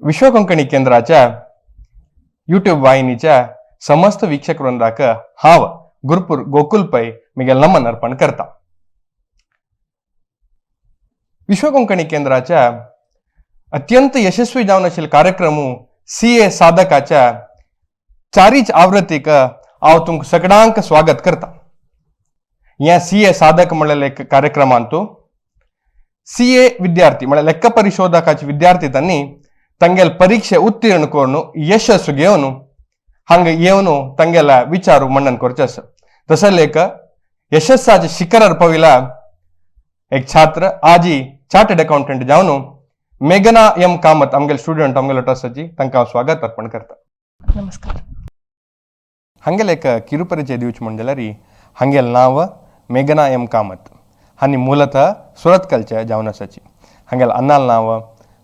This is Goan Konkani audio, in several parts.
विश्व कोंकणी केंद्राच्या युट्यूब वाहिनीच्या समस्त वीक्षक वृंदाक हांव गुरपूर गोकुल पै मिगेल नमन अर्पण करता. विश्व कोंकणी केंद्राच्या अत्यंत यशस्वी जावन आशिल्ले कार्यक्रम सीए साधकाच्या चारीच आवृत्तीक हांव तुमकां सगळ्यांक स्वागत करता. ह्या सीए साधक म्हणलेले एक कार्यक्रमांतू सीए विद्यार्थी म्हळ्यार लेखा परिशोधकाचे विद्यार्थी तांणी तांगेले परीक्षे उत्तीर्ण करून यशस्स घेवन हांगा येवन तांगेल्या विचार मंडन करचे आसा. तसो एक यशस्साचे शिखरार पाविला एक छात्र आजी चार्टर्ड अकाउंटंट जावन मेघना एम कामत आमगेले स्टुडंट आमगेलो आसाची, तांकां हांव स्वागत अर्पण करता. नमस्कार. हांगेले एक किरुपरिचय दिवचें म्हण जाल्यार, हांगेलें नांव मेघना एम कामत आनी ಮೂಲತಃ सुरतकलचे जावन आसाची. हांगेलें अन्नाल नांव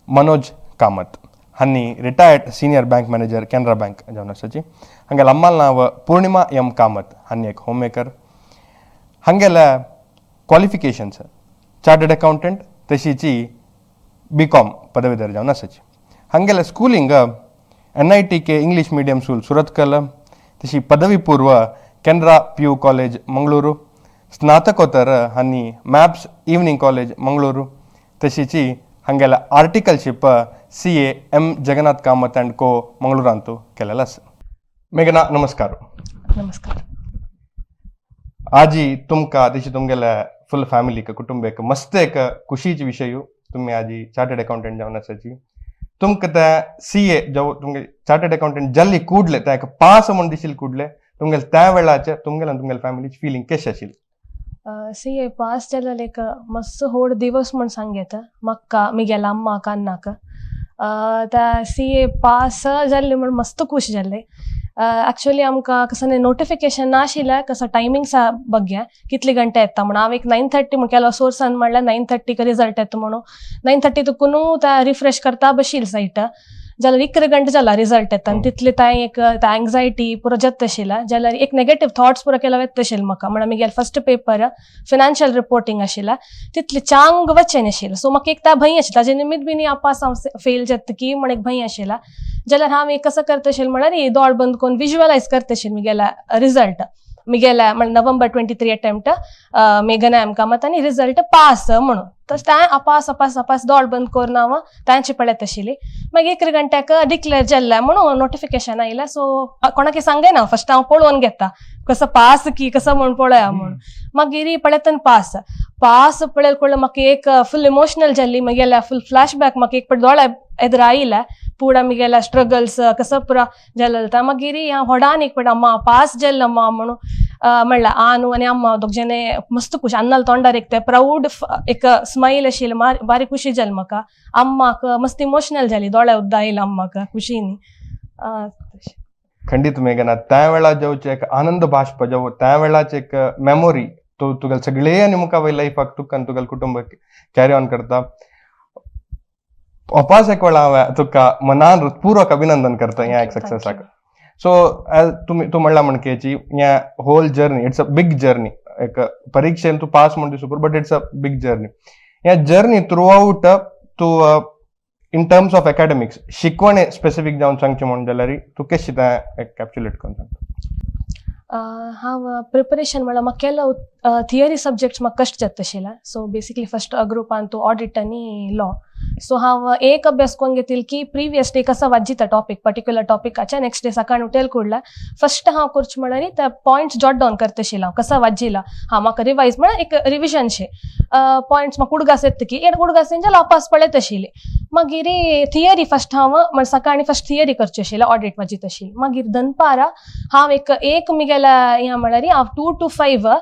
मनोज कामत हांणी retired senior bank manager, Canara bank जावन आसाची. हांगेलें अम्माल नांव पूर्णिमा एम कामत हांणी एक होम मेकर. हांगेले क्वॉलिफिकेशन्स चार्टर्ड अकाउंटंट तशीची बी कॉम पदवीधर जावन आसाची. हांगेलें schooling NITK English medium school, Surathkal, तशी पदवी पूर्व केनरा पीयू कॉलेज, मंगळूरू, स्नातकोत्तर हांणी मॅप्स इव्हनिंग कॉलेज, मंगळूरू, तशीची हांगेले articleship CA M Jagannath Kamat and co, मंगळूरांतू केलेलो आसा. मेघना, नमस्कार. नमस्कार. आजी तुमकां तशी तुमगेल्या फुल फॅमिलीक, कुटुंबेक मस्त एक खुशीचे विशय, तुमी आजी चार्टर्ड अकाउंटंट जावन आसाची. तुमकां ते सीए जावं तुमगे चार्टर्ड अकाउंटंट जाल्ली ಕೂಡ್ಲೆ, ते पास म्हूण दिशिल्ले ಕೂಡ್ಲೆ, तुमगेले त्या वेळाचे तुमगेले आनी तुमगेले फॅमिलीची फिलींग कशी आशिल्ली? सी ए पास जाल्यार एक मस्त व्हड दिवस म्हूण सांग येता म्हाका, मिगेल्या अम्माक, अन्नाक. त्या सी ए पास जाल्ले म्हूण मस्त खूश जाल्ले. एक्चुअली आमकां कसं नोटिफिकेशन नाशिल्लें, कसो टायमिंग्स बघ्या कितले घंटे येता म्हणून. हांव एक 9:30 म्हण केलो सोर्सान म्हणल्यार 9:30क रिजल्ट येता म्हणून. 9:30 तुकून त्या रिफ्रेश करता बशील सायट जाल्यार 11 घंटे जाला रिजल्ट येता. आनी तितले तांय एक एंग्जायटी पुरो जाता आशिल्लें. जाल्यार एक नेगेटीव थॉट्स पुरो केला येता आशिल्लें म्हाका. म्हणल्यार मिगेले फर्स्ट पेपर फिनान्शियल रिपोर्टिंग आशिल्लें, तितले चांग वचें आशिल्लें. सो म्हाका एक त्या भंय आशिल्लो, ताजे निमित्त बीन अपास हांव फेल जाता की म्हण एक भंय आशिल्ला. जाल्यार हांव एक कसो करता आशिल्लें म्हणल्यार, ही दोळ बंद करून विज्युअलायज करता आशिल्लें मिगेल्या रिजल्ट, मिगेल्या म्हळ्यार नोव्हेंबर 23 अटेम्प्ट, मेघना एम कामत आनी रिजल्ट पास म्हणून. तशें तें अपास अपास अपास दोळ बंद करून हांव तांचे पळयत आशिल्ली. मागीर 11 घंट्याक डिक्लेअर जाल्लें म्हणून नोटिफिकेशन आयलें. सो कोणाक सांगना, फर्स्ट हांव पळोवन घेता कसो पास की कसो म्हूण पळया म्हणून. मागीर पळयतना पास पास पळयले कळ्ळें म्हाका, एक फुल इमोशनल जाल्ली. मागीर फुल फ्लॅश बॅक म्हाका एक पट दोळ्या एदरा आयले, पुरा मिगेल्या स्ट्रगल्स कसो पुरा जालें. मागीर हांव व्हडान एक पट अम्मा, पास जाल्लें अम्मा म्हणून म्हणलें. आनू आनी अम्मा दोग जाणे मस्त खुश. अन्नाल तोंडार एक ते प्राऊड एक स्मायल आशिल्लें. बारी खुशी जाली म्हाका. अम्माक मस्त इमोशनल जाली, दोळे उद्दां आयले अम्माक खुशीनी. खंडित मेघना, त्या वेळार जेवचे एक आनंद बाष्प जेव, त्या वेळाचे एक मेमोरी तो तुगेले सगळे आनी मुखार वयल्या लायफाक तुका आनी तुगेले कुटुंब कॅरी ऑन करता. अपास एक वेळा हांवें तुका मनान पूर्वक अभिनंदन करता ह्या एक सक्सेसाक. सो तुमी तूं म्हणला म्हणकेची ह्या whole journey, it's a big journey. एक परीक्षेन तूं पास म्हण super, but it's a big journey. ह्या जर्नी थ्रू आउट तूं इन टर्म्स ऑफ एकाडेमिक्स, शिकवणे स्पेसिफीक जावन सांगचें म्हण जाल्यार, तूं कशें तें कॅप्च्युलेट करून सांगता? हांव प्रिपरेशन म्हळ्यार म्हाका केलो थियरी सब्जेक्ट्स म्हाका कश्ट जाता आशिल्लें. सो बेसिकली फर्स्ट ग्रुपान तूं ऑडिट आनी लॉ. सो हांव एक अभ्यास करून घेतील की प्रिवियस डे कसो वाजिता टॉपीक, पर्टिक्युलर टॉपिकाच्या नेक्स्ट डे सकाळी उठेल कुडल्या फर्स्ट हांव करचें म्हळ्यार ते पॉयंट्स जॉट डावन करता आशिल्लें हांव. कसो वाजिला हांव, म्हाका रिवायज म्हळ्यार एक रिविजन शे पॉयंट्स म्हाका उडगास येता की एक उडगास जाल्यार अपास पळयत आशिल्ली. मागीर थियरी फर्स्ट हांव म्हळ्यार सकाळी फर्स्ट थियरी करची आशिल्लें, ऑडिट वाजीत आशिल्ली. मागीर दनपारा हांव एक एक मिगेल्या हें म्हळ्यार हांव 2 टू 5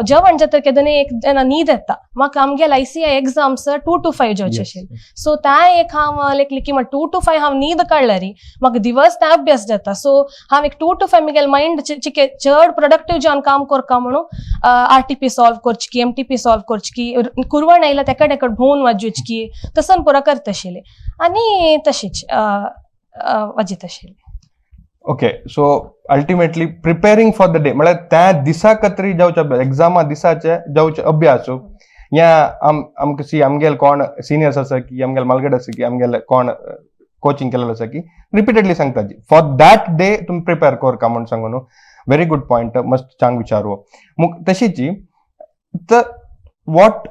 जेवण जाता केदने एक जेन्ना न्हीद येता म्हाका. आमगेले आयसीएआय एग्जाम्स 2 टू 5 जावचे आशिल्ले. सो त्या एक हांव लेखली की 2 टू 5 हांव न्हीद काडल्यार म्हाका दिवस त्या अभ्यास जाता. सो हांव एक 2 टू 5 मिगेले मायंड चिके चड प्रोडक्टीव जावन काम करका म्हणून आरटीपी सॉल्व करची की एमटीपी सॉल्व करची की कुरवण आयला तेका तेका भोंवन वाजोवची की तसन पुरो करता आशिल्ले आनी तशीच वाजीत आशिल्ली. Okay, so ultimately preparing for the day म्हळ्यार त्या दिसा खातीर जावचे अभ्यास, एग्जामा दिसाचे जावचे अभ्यास या आमकां सी आमगेले कोण सिनियर्स आसा की आमगेले मालगड आसा की आमगेले कोण कोचिंग केलेलं आसा की रिपीटेडली सांगता, फॉर that day तुमी प्रिपेर करका म्हूण सांगून. व्हेरी गुड पॉयंट, मस्त चांग विचारू. तशीची तर what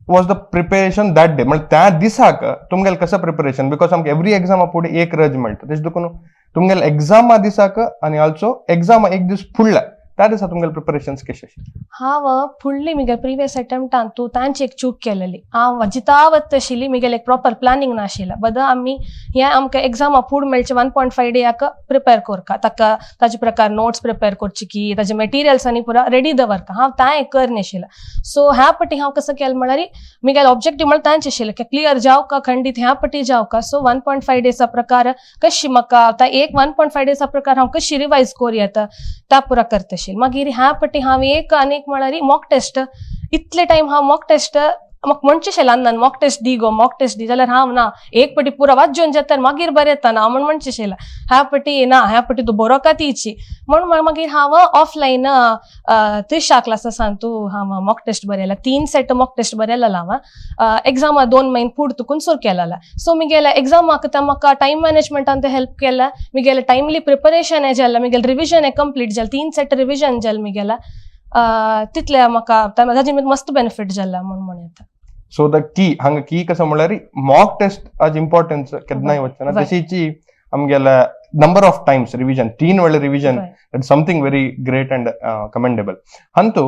was the preparation that day? म्हणजे त्या दिसाक तुमगेले कसं प्रिपरेशन? Because आमकां एवरी एग्जामा फुडें एक रज मेळटा. तशें देखून तुमगेले एग्जामा दिसाक आनी ऑल्सो एग्जामा एक दीस फुडल्या त्या दिसा तुमगेले प्रिपरेशन कशें आशिल्लें? हांव फुडली मिगे प्रिवियस अटेम्प्टान तूं तांची एक चूक केलेली. हांव जितावत आशिल्ली, मिगेले एक प्रॉपर प्लॅनिंग नाशिल्लें. बद आमी हें आमकां एग्जामा फूड मेळचे 1.5 डेयाक प्रिपेर करका, ताका ताजे प्रकार नोट्स प्रिपेर करची की ताजे मटेरियल्स आनी पुरा रेडी दवरका. हांव तांय कर नाशिल्लें. सो ह्या पटी हांव कसं केलें म्हळ्यार, मिगेले ऑब्जेक्टीव म्हळ्यार तांचे आशिल्लें की क्लियर जावका, खंडीत ह्या पटी जावका. सो 1.5 डेसा प्रकार कशी म्हाका आतां एक 1.5 डेसा प्रकार हांव कशी रिवायज करूं येता, ता पुरा करता आशिल्लें. मागीर ह्या पटी हांव एक आनी एक म्हळ्यार मॉक टेस्ट. इतले टायम हांव मॉक टेस्ट म्हाका म्हणचें शेलान, मॉक टेस्ट दी गो, मॉक टेस्ट दी जाल्यार हांव ना, एक पटी पुरा वाचून जाता मागीर बरें ना म्हण म्हणचें शेला. ह्या पटी ना, ह्या पटी तूं बरो का तिची म्हण. मागीर हांव ऑफलायन त्रिशा क्लासासान तूं हांव मॉक टेस्ट बरयला. तीन सेट मॉक टेस्ट बरयलेला हांव. एग्जामा 2 म्हयने फुड तुकून सुरू केलेला. सो मिगेले एग्जामाक ते म्हाका टायम मॅनेजमेंटान ते हेल्प केला. मिगेले टायमली प्रिपरेशन जालें, मिगेले रिविजन कंप्लीट जालें, तीन सेट रिविजन जालें मिगेला. तितले म्हाका ताजे मस्त बेनिफीट जाला म्हण म्हण येता. सो the की हांगा की कसं म्हणल्यार मॉक टेस्ट आज इम्पॉर्टन्स केन्नाय वचना. तशीची आमगेले नंबर ऑफ टायम्स रिविजन, तीन वेळे revision, that something very great and commendable. Antu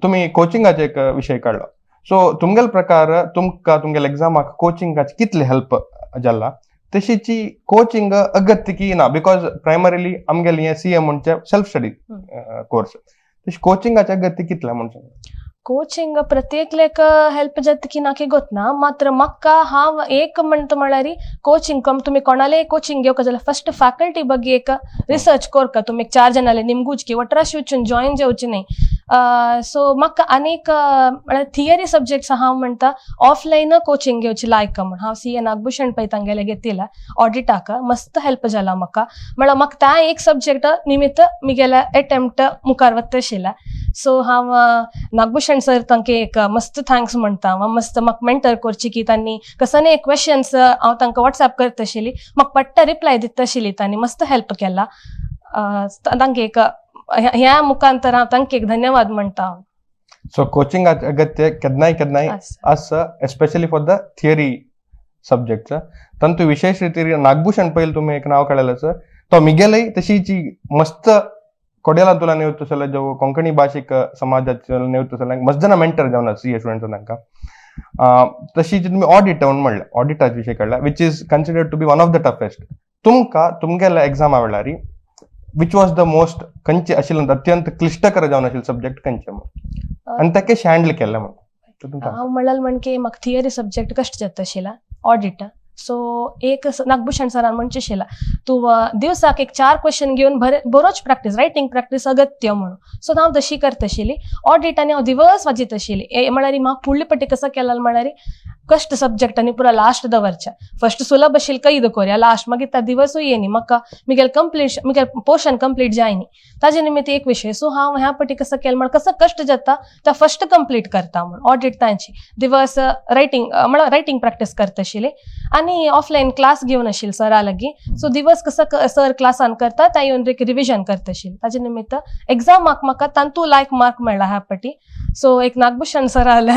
तुम्ही कोचिंगाचे एक विषय काडलो. सो तुमगेले प्रकार तुमकां तुमगेले एग्जामाक कोचिंगाचे कितले हेल्प जाला? तशीची कोचिंग अगत्य की ना? Because primarily आमगेले हें सीए म्हणजे सेल्फ स्टडी कोर्स. तशी कोचिंगाचे अगत्य कितले म्हूण सांग. कोचिंग प्रत्येक हेल्प जाता की ना की गोतना, मात्र म्हाका हांव एक म्हणटा म्हळ्यार कोचिंग कम तुमी कोणाले कोचिंग घेवका जाल्यार फस्ट फॅकल्टी ಬಗ್ಗೆ एक रिसर्च करका. तुमी चार जाणाले निमगुचकी वटराशी वचून जॉईन जावची न्ही. सो म्हाका आनीक म्हळ्यार थियरी सब्जेक्ट्स हांव म्हणटा ऑफलायन कोचिंग घेवची लायक म्हण. हांव सी ए नागभूषण पै तांगेले घेतिला ऑडिटाक, मस्त हेल्प जाला म्हाका. म्हळ्यार म्हाका त्या एक सब्जेक्ट निमित्त मिगेले एटेम्प्ट मुखार वता आशिल्लें. सो हांव नागभूषण सर तांकां एक मस्त thanks म्हणटा हांव. मस्त म्हाका मेंटर करची की तांणी कसले क्वेश्चन्स हांव तांकां वॉट्सॅप करता आशिल्ली, म्हाका पट्टा रिप्लाय दिता आशिल्ली. तांणी मस्त हेल्प केला. तांकां एक ह्या मुखांतर हांव तांकां एक धन्यवाद म्हणटा हांव. सो कोचिंग अगत्य केन्नाय केन्नाय आसा. आसा, especially for the theory subjects. तांतू विशेष रितीर नागभूषण पयल तुमी एक नाव काडलें सर, तो मिगेलय तशीची मस्त कोडेला तुला नेवतो जाल्यार जो कोंकणी भाशीक समाजाचे नेवतो जाल्यार मस्त जाणां मेंटर जावन सी ए स्टुडंट्स तांकां. तशी तुमी ऑडिट म्हणून म्हणलें, ऑडिटाचे विशय काडला, which is considered to be one of the toughest. तुमकां तुमगेल्या एग्जामा वेळार which was the most खंयचे आशिल्लें अत्यंत क्लिश्टकर जावन आशिल्लें सब्जेक्ट खंयचे म्हूण आनी तें कशें हँडल केलें म्हूण? हांव म्हणल्यार म्हणके म्हाका थियरी सब्जेक्ट कश्ट जाता आशिल्ला ऑडिट. सो एक नागभूषण सरान म्हणचें आशिल्लें, तूं दिवसाक एक चार क्वेश्चन घेवन बरे बरोच प्रॅक्टीस, रायटींग प्रॅक्टीस अगत्य म्हणून. सो हांव तशी करता आशिल्ली ऑडिट आनी हांव दिवस वाजीत आशिल्ली. म्हळ्यार म्हाका फुडली पट्टी कसो केला म्हळ्यार कश्ट सब्जेक्ट आनी पुरा लास्ट दवरचे. फर्स्ट सुलभ आशिल्लें कैद कोरया लास्ट, मागीर त्या दिवसूय येयनी म्हाका, Miguel complete Miguel portion complete जायनी. ताजे निमित्त एक विशय. सो हांव ह्या पटी कसो केलें म्हळ्यार कसो कश्ट जाता त्या फर्स्ट कंप्लीट करता म्हूण ऑडिट तांची दिवस रायटींग म्हळ्यार रायटींग प्रॅक्टीस करता आशिल्ली आनी ऑफलायन क्लास घेवन आशिल्ली सरा लागीं. सो दिवस कसो सर क्लासान करता त्या येवन रिविजन करता आशिल्ली. ताजे निमित्त एग्जामाक म्हाका तांतू लायक मार्क मेळ्ळा ह्या पटी. सो एक नागभूषण सराले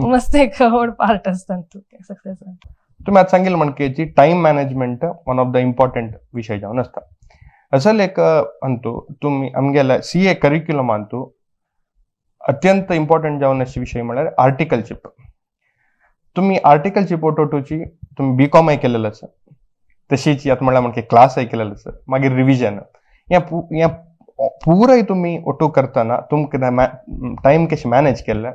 मस्त एक व्हड पार्ट आसता सक्सेस. तुम्ही आता सांगितलं म्हणकेची time management one of the important विषय जावन आसता. असल एक अंतू तुम्ही आमगेल्या सी ए करिक्युलमांतू अत्यंत इम्पॉर्टंट जावन अशे विशय म्हळ्यार आर्टिकलशीप. तुम्ही आर्टिकलशीप ओटोटूची तुम्ही बी कॉमय केलेलं आसा, तशीच आतां म्हणल्यार म्हणके क्लासय केलेलो आसा, मागीर रिविजन हें हें पुराय तुमी ओटो करतना तुमकां टायम कशें मॅनेज केल्लें?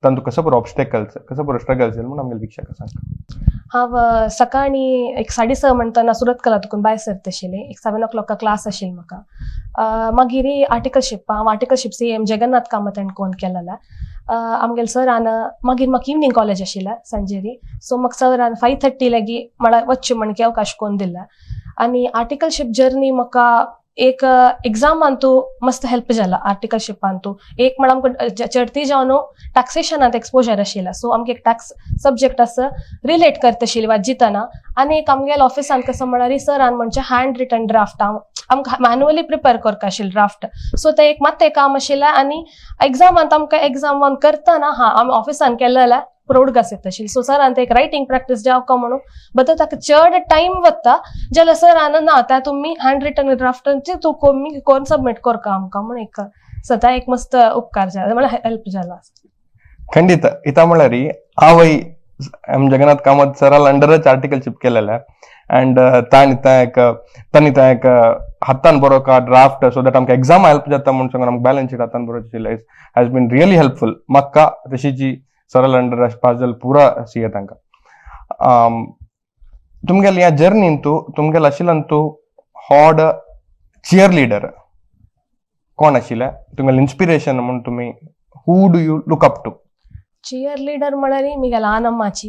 तांतू कसो बरो ऑब्स्टेकल्स, कसो बरो स्ट्रगल्स येयले म्हूण आमगेले वीक्षकां सांग. हांव सकाळीं एक 6:30 म्हणटना सुरतकला तुकून भायर सरता आशिल्लें. एक 7 ओ क्लॉका क्लास आशिल्ली म्हाका. मागीर आर्टिकलशीप, हांव आर्टिकलशीप सी एम जगन्नाथ कामत आनी कोण केलेला आमगेले सरान. मागीर म्हाका इवनींग कॉलेज आशिल्लें संजेरी. सो म्हाका सरान 5:30 लागीं म्हळ्यार वचचें म्हणके अवकाश कोन्न दिल्ले आनी आर्टिकलशीप जर्नी म्हाका एक एग्जामांतू मस्त हेल्प जाला आर्टिकलशिपांतू. एक म्हळ्यार आमकां चडती जावन टॅक्सेशनांत एक्सपोजर आशिल्लें, सो आमकां एक टॅक्स सब्जेक्ट आसा रिलेट करता आशिल्ली वाजितना. आनी एक आमगेल्या ऑफिसान कसो म्हळ्यार सरान म्हणजे हँड रिटन ड्राफ्ट आमकां मॅन्युअली प्रिपेर करता आशिल्लें ड्राफ्ट, सो तें एक मात्तें काम आशिल्लें. आनी एग्जामांत आमकां एग्जाम करतना हा आमी ऑफिसान केलें जाल्यार प्रोड येता आशिल्ली. सो सरान ते एक रायटींग प्रॅक्टीस जावका म्हणून बट ताका चड टायम वता जाल्यार सरान ना आतां तुमी हँड रिटन ड्राफ्टांची तूं कोमी कोन्न सबमीट करका आमकां म्हूण एक सदां एक मस्त उपकार जाला, म्हळ्यार हेल्प जाला. ಖಂಡಿತ. ಇತ म्हळ्यार हांवय एम जगन्नाथ कामत सराल अंडरच आर्टिकलशिप केलेले अँड ताणी तें एक तांणी तें एक हातान बरोवका ड्राफ्ट सो that आमकां एग्जाम हेल्प जाता म्हूण सांगून आमकां बॅलन्स शीट हातान बरोवचें आशिल्लें. हॅज बीन रियली हेल्पफुल म्हाका. तशीची सरल अंडर पास जाल पुरा सी ए तांकां. तुमगेले ह्या जर्नींतू तुमगेले आशिल्ल्यान तूं हॉड चियर लिडर कोण आशिल्ले तुमगेलें इन्स्पिरेशन म्हूण? तुमी who do you look up to? Cheer leader म्हळ्यार मिगेल्या आनम्माची.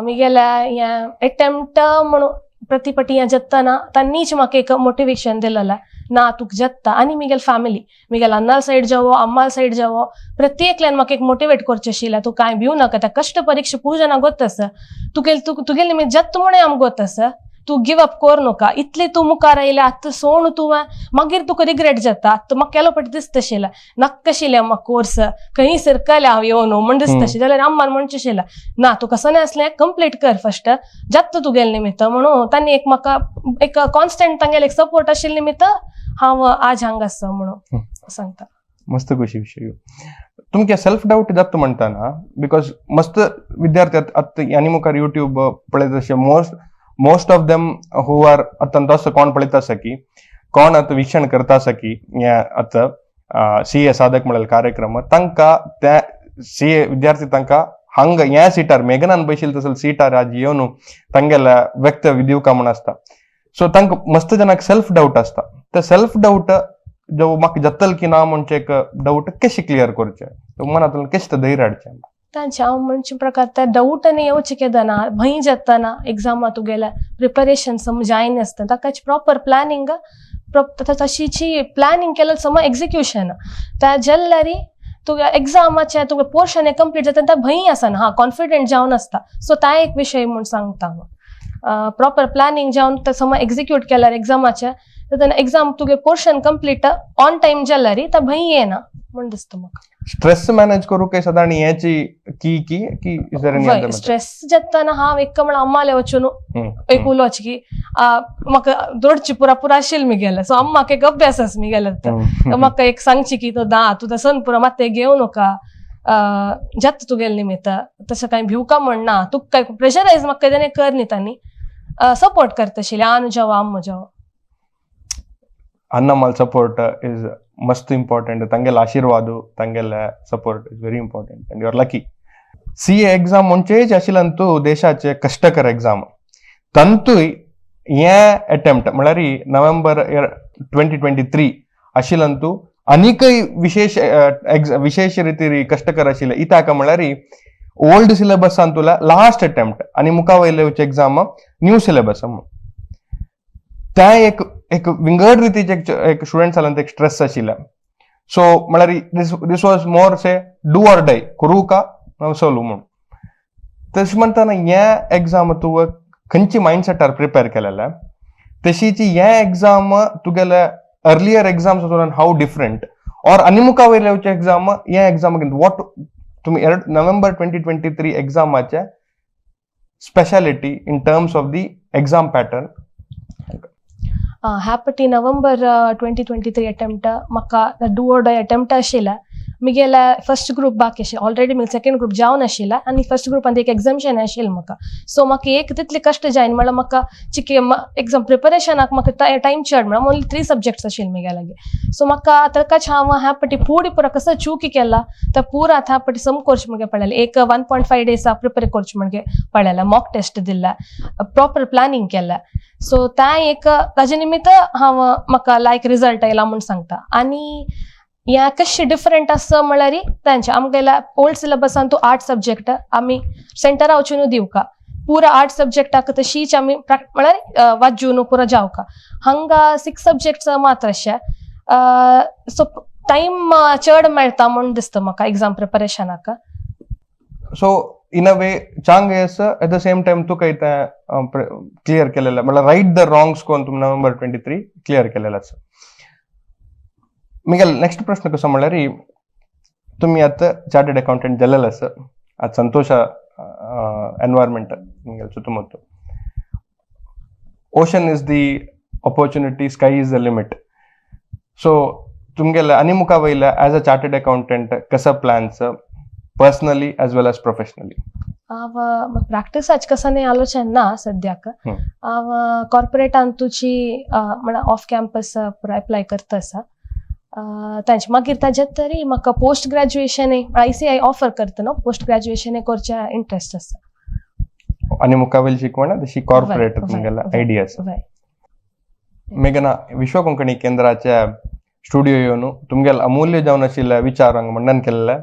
मिगेल्या हें एटेम्प्ट म्हणून प्रतिपटी हें जत्तना तांणीच म्हाका एक मोटिवेशन दिलेलें, ना तुका जत्ता. आनी मिगेल फॅमिली, मिगेल अन्नाल सायड जावो, अम्माल सायड जावो, प्रत्येकल्यान म्हाका एक मोटिवेट करचें आशिल्लें, तूं कांय भिवू नाका, त्या कश्ट परीक्षा पूजना गोत आसा तुगेल, तुगेले निमित्त जत्त म्हणून आमकां गोत आसा, तूं गिव अप कर नाका, इतलें तूं मुखार आयलें, आतां सोण तुवें मागीर तुका रिग्रेट जाता. आतां म्हाका केलो पटी दिसता आशिल्लें, नाका आशिल्लें म्हाका कोर्स, खंय सरकलें हांव येवन म्हण दिसता आशिल्लें. जाल्यार अम्मान म्हणचें आशिल्लें, ना तूं कसो नासलें कंप्लीट कर फस्ट, जाता तुगेलें निमित्त म्हणून. तांणी एक म्हाका एक कॉन्स्टंट तांगेलें एक सपोर्ट आशिल्लें निमित्त हांव आज हांगा आसा म्हणून सांगता. मस्त खुशी विशय. तुमगे सेल्फ डावट जाता म्हणटाना, because मस्त विद्यार्थी आतां आनी मुखार युट्यूब पळयत अशे most of them who are आतां तसो कोण पळयता आसा की कोण आतां वीक्षण करता आसा की हें आतां सी ए साधक म्हणलेले कार्यक्रम, तांकां त्या सी ए विद्यार्थी तांकां हांगा ह्या सिटार मेघनान बशिल्ले तसले सिटार आज येवन तांगेल्या वक्तव्य दिवका म्हूण आसता. सो तांकां मस्त जणांक सेल्फ डावट आसता. ते सेल्फ डावट जो म्हाका जातल की ना म्हणचे एक डावट कशें क्लियर करचें, मनांतल्यान कशें धैर्य हाडचें? तांचे हांव म्हणचे प्रकार त्या डावट आनी येवचें केदना भंय जाताना एग्जामा तुगेल्या प्रिपरेशन सम जायनासता, ताकाच प्रॉपर प्लॅनिंग, तशीची प्लॅनिंग केल्यार सम एक्झिक्युशन त्या जाल्यार तुगे एग्जामाचें तुगे पोर्शन कंप्लीट जाता, त्या भंय आसना, हा कॉन्फिडंट जावन आसता. सो ता एक विशय म्हूण सांगता हांव, प्रॉपर प्लॅनिंग जावन ते सम एक्झिक्यूट केल्यार एग्जामाचें, तेन्ना एग्जाम तुगे पोर्शन कंप्लीट ऑन टायम जाल्यार ता भंय येना म्हूण दिसता म्हाका. स्ट्रेस मॅनेज करूंक सादारण हेची की की की is there any other? Stress जाताना हांव एक म्हळ्यार अम्माले वचून एक उलोवचें की म्हाका दोडची पुरा पुरा आशिल्लें मिगेलें. सो अम्माक एक अभ्यास आसा मिगेलें, म्हाका एक सांगची की तो दा तूं तसो पुरा मात्तें घेवं नाका, जाता तुगेलें निमित्त, तशें कांय भिवका म्हण ना, तुका कांय प्रेशरायज म्हाका केन्ना कर न्ही. तांणी सपोर्ट करता आशिल्लें, आनु जावं अम्मा जावं. ಅಣ್ಣಮ್ಮಲ್ ಸಪೋರ್ಟ್ is ಮಸ್ತ್ ಇಂಪಾರ್ಟೆಂಟ್. ತಂಗೆಲ್ಲ ಆಶೀರ್ವಾದ, ತಂಗೆಲ್ಲ support is very important and you are lucky. CA exam ಮುಂಚೆच आशिल्ल्यान देशाचे कश्टकर एग्जाम, तांतूय हे अटेम्प्ट म्हळ्यार नोव्हेंबर 2023 आशिल्ल्यान आनीकय विशेष विशेष रितीर कश्टकर आशिल्लें. कित्याक म्हळ्यार ओल्ड सिलेबसान तुला लास्ट अटेम्प्ट आनी मुखा वयले एग्जाम न्यू सिलेबस. त्या एक एक विंगड रितीचे एक स्टुडंट्स जाल्यान एक स्ट्रेस आशिल्लें. सो म्हळ्यार this was more say do or die, करूं का सोलू म्हूण. तशें म्हणटना हे एग्जाम तूं खंयची मायंड सेटार प्रिपेर केलेलें? तशीची हे एग्जाम तुगेले earlier exams how different or आनी मुखा वयले एग्जाम हे एग्जाम what तुमी ಎರಡು नोव्हेंबर 2023 एग्जामाचे speciality in terms of the exam pattern? ह्या नोव्हेंबर 2023 अटेम्प्ट म्हाका do or die attempt आशिल्लें. मिगेले फर्स्ट ग्रुप बाकी आशिल्लें, ऑलरेडी म्हगे सेकंड ग्रुप जावन आशिल्लें आनी फर्स्ट ग्रुपान एक एग्जामशन आशिल्लें म्हाका. सो म्हाका एक तितलें कश्ट जायना, म्हळ्यार म्हाका चिके एग्जाम प्रिपरेशनाक म्हाका टायम चड, म्हळ्यार ओन्ली थ्री सब्जेक्ट्स आशिल्ले म्हगे लागीं. सो म्हाका ताकाच हांव ह्या पटी पुडी पुरा कसो चुकी केला तर पुरा ह्या पटी सम करचें म्हगे पडलें. एक 1.5 डेजाक प्रिपेर करचें म्हणजे पडलें, मॉक टेस्ट दिल्लें, प्रॉपर प्लॅनिंग केलें. सो तें एक ताजे निमित्त हांव म्हाका लायक रिजल्ट आयला म्हूण सांगता. आनी हें कशें डिफरंट आसा म्हळ्यार तांचें आमगेल्या ओल्ड सिलेबसान तूं आठ सब्जेक्ट आमी सेंटरा वचून दिवका. पुरा आर्ट सब्जेक्टाक तशीच आमी म्हळ्यार वाजून पुरा जावका. हांगा 6 सब्जेक्ट्स मात्र अशे, सो टायम चड मेळटा म्हूण दिसता म्हाका एग्जाम प्रिपरेशनाक. सो इन अ वे चांग S, at the same time तुका इथं क्लिअर केलेलं, म्हळ्यार राईट the wrongs कोण तुम नोव्हेंबर 23 क्लिअर केलेलं आसा. मिगेल नेक्स्ट प्रश्न कसो म्हणल्यार, तुमी आतां चार्टर्ड अकाउंटंट जाल्लेलं आसा, आतां संतोष एनवायरमेंट मिगेल सुತ್ತमुತ್ತ. Ocean is the opportunity, sky is the limit. So तुमगेले आनी मुखा वयल्या एज अ चार्टर्ड अकाउंटंट कसं plans, personally as well as professionally? हांव प्रॅक्टिसाच कसने आलोचन ना सद्याक. हांव कॉर्पोरेटान तुजी म्हळ्यार ऑफ कॅम्पस पुरा एप्लाय करता आसा तांचे. मागीर ताजे तरी म्हाका पोस्ट ग्रॅज्युएशन आयसीएआय ऑफर करता न्हू, पोस्ट ग्रॅज्युएशन करचे इंट्रस्ट आसा. आनी मुखा वयली शिकवण तशी कॉर्पोरेट तुमगेले आयडिया आसा. वय. मेघना, विश्व कोंकणी केंद्राच्या स्टुडिओ येवन तुमगेले अमूल्य जावन आशिल्ल्या विचारांक मंडन केल्ले,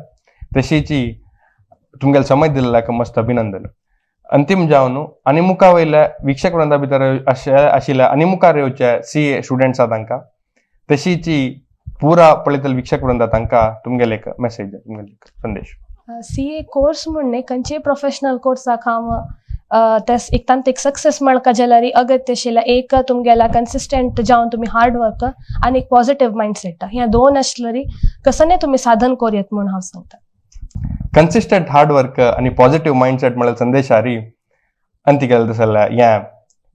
तशीची तुमगेले समय दिल्ल्याक मस्त अभिनंदन. अंतीम जावन आनी मुखा वयल्या वीक्षक वृंदा भितर आशिल्ल्या आनी मुखार येवचे सीए स्टुडंट्स आसा तांकां, तशीची पुरा पळयतले वीक्षक वृंदा तांकां तुमगेले एक मेसेज, तुमगेले एक संदेश. सीए कोर्स म्हण न्ही, खंयचेय प्रोफेशनल कोर्साक हांव ते एक तांत एक सक्सेस मेळका जाल्यार अगत्य आशिल्लें एक तुमगेल्या कन्सिस्टंट जावन तुमी हार्ड वर्क आनी एक पॉझिटिव्ह मायंडसेट. ह्या दोन आसल्यार कसने तुमी साधन करूं म्हूण हांव सांगता. कन्सिस्टंट हार्ड वर्क आणि पॉझिटिव्ह माइंडसेट म्हळ्यार संदेशारी अंतिकेल दिसल्या या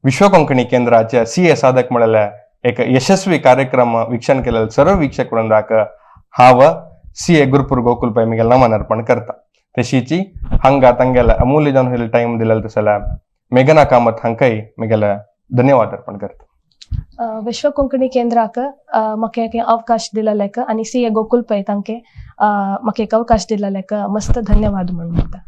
विश्व कोंकणी केंद्राचे सीए साधक म्हळ्यार एक यशस्वी कार्यक्रम वीक्षण केलेले सर्व वीक्षक वृंदाक हांव सीए गुरुपूर गोकुल पै मिगेल नमन अर्पण करता. तशीची हांगा तांगेले अमूल्य जावन टाइम दिलेले तसल्या मेघना कामत हांकांय मिगेले धन्यवाद अर्पण करता. विश्व कोंकणी केंद्राक म्हाका एक अवकाश दिलेलेक आनी सीए गोकुल पै तांके म्हाका एक अवकाश दिलेलेक मस्त धन्यवाद म्हूण म्हणटा.